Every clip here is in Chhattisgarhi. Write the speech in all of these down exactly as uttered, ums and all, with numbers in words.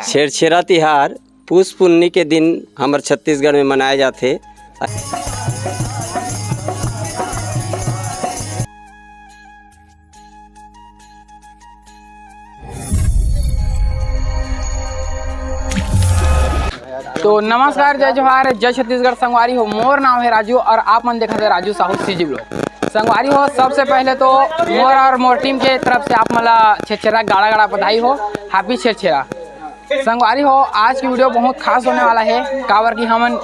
छेरछेरा तिहार पुस पुन्नी के दिन हमर छत्तीसगढ़ में मनाए जाथे। तो नमस्कार, जय जोहार, जय छत्तीसगढ़ संगवारी हो। मोर नाम है राजू और आप मन देखत हे राजू साहू CG vlog। संगवारी हो, सबसे पहले तो मोर और मोर टीम के तरफ से आप मन ला छेरछेरा गाड़ा गाड़ा बधाई हो। Happy छेरछेरा। संगवारी हो, आज की वीडियो बहुत खास होने वाला है, काबर कि हमन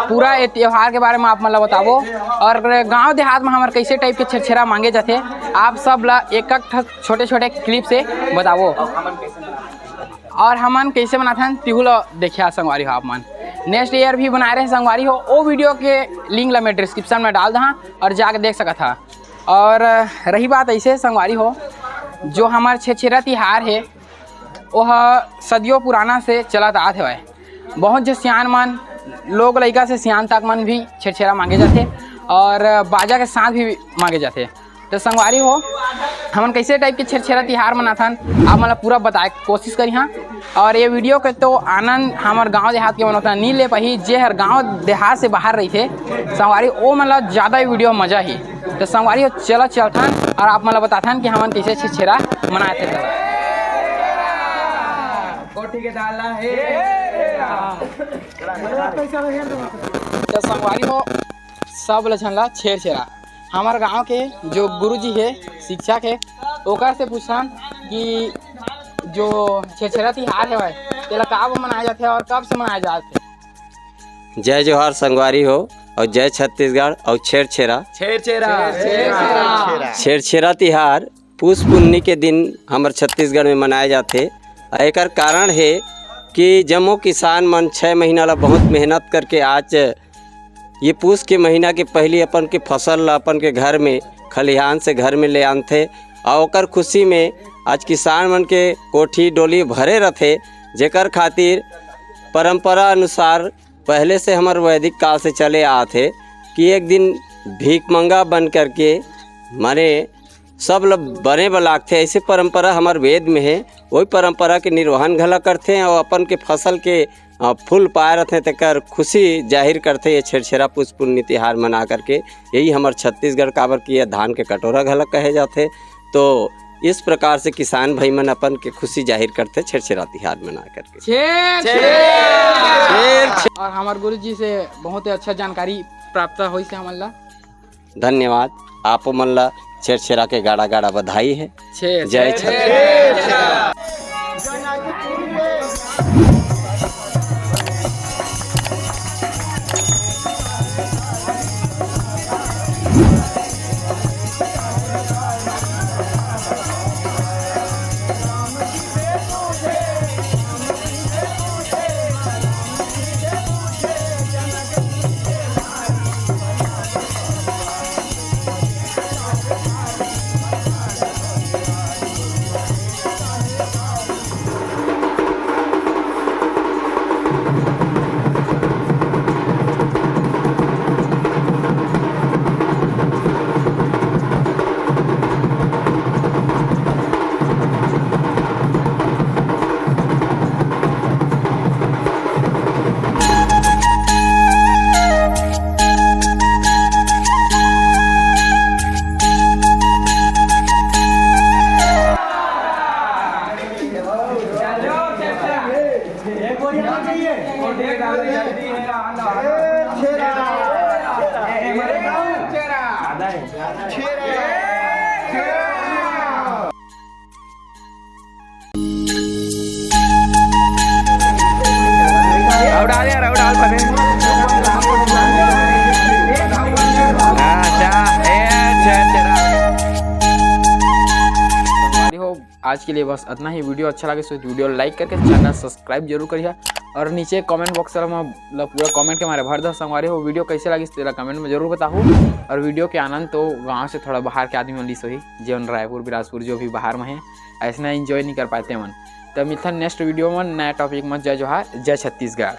पूरा ये त्योहार के बारे में आप मन ला बताबो और गांव देहात में हमर कैसे टाइप के छेरछेरा मांगे जाथे, आप सब ला एक एक ठक छोटे छोटे क्लिप से बताबो। और हमन कैसे मनाथन, तिहू ला देखिया संगवारी हो आप मन। नेक्स्ट ईयर भी बनाए रहे संगवारी हो, ओ वीडियो के लिंक ला मैं डिस्क्रिप्शन में डाल दहा और जाके देख सकत हा। और रही बात ऐसे संगवारी हो, जो हमर छेरछेरा तिहार है, ओह सदियों पुराना से चलत आत हवय। बहुत जो सियान मन, लोग लइका से सियान तक मन भी छेरछेरा मांगे जाथे और बाजा के साथ भी मांगे जाथे। तो संगवारी हो, हमन कैसे टाइप के छेरछेरा तिहार मनाथन, आप मन ला पूरा बताए के कोशिश करिहा। और ये वीडियो के तो आनंद हमर गांव देहात के मन उतना नहीं ले पाही, जे हर गांव देहात से बाहर रहिथे संगवारी, ओ मन ला ज्यादा ये वीडियो मजा ही। तो संगवारी हो, चला चलथन और आप मन ला बताथन कि हमन कैसे छेरछेरा मनाए थे। कोठी के दाल ला हे। तो संगवारी हो, सब ल झन ला छेरछेरा। हमर गांव के जो गुरुजी हे, शिक्षक हे, ओकर से पूछन कि जो छेरछेरा तिहार हवय, तेला कब मनाया जाथे और कब से मनाया जाथे? जय जोहार संगवारी हो, और जय छत्तीसगढ़ और छेरछेरा। छेरछेरा। छेरछेरा तिहार पुस पुन्नी के दिन हमर छत्तीसगढ़ में मनाए जाथे। एकर कारण हे कि जम्मो किसान मन छः महीना ला बहुत मेहनत करके आज ये पूस के महीना के पहिली अपन के फसल ला अपन के घर में, खलिहान से घर में ले आनथे, और ओकर खुशी में आज किसान मन के कोठी डोली भरे रथे, जेकर खातिर परंपरा अनुसार पहले से हमर वैदिक काल से चले आत हे कि एक दिन भीखमंगा बन करके, माने, सब ल बने बर लागथे। ऐसे परंपरा हमर वेद में हे, वही परंपरा के निर्वहन घला करथे और अपन के फसल के, अ, फूल पाए रथे, तेकर खुशी जाहिर करथे ये छेरछेरा पुस पुन्नी तिहार मना करके। यही हमर छत्तीसगढ़, काबर कि ये धान के कटोरा घला कहे जाथे। तो इस प्रकार से किसान भाई मन अपन के खुशी जाहिर करथे छेरछेरा तिहार मना करके। छेर, छेर। छेर, छेर। और हमर गुरु जी से बहुत ही अच्छा जानकारी प्राप्त होइस हे हमन ला। धन्यवाद। आपो मन ला छेरछेरा के गाड़ा गाड़ा बधाई हे। छेर, जय छेर, छत्तीसगढ़। छेर। राउर डाल यार, राउर डाल पहले। अच्छा, ए, अच्छा, अच्छा। संगवारी हो, आज के लिए बस इतना ही। वीडियो अच्छा लगे तो वीडियो लाइक करके चैनल सब्सक्राइब जरूर करिहा और नीचे कमेंट बॉक्स में मतलब पूरा कमेंट के मारे भर दो संगवारी हो। वीडियो कैसे लगिस तेला कमेंट में जरूर बताहू और वीडियो के आनंद तो गांव से थोड़ा बाहर के आदमी मन लीस होही, जेवन रायपुर, बिलासपुर जो भी बाहर में हे, ऐसना एंजॉय नहीं कर पाते मन। तो मिलथन नेक्स्ट वीडियो में नया टॉपिक में। जय जोहार, जय छत्तीसगढ़।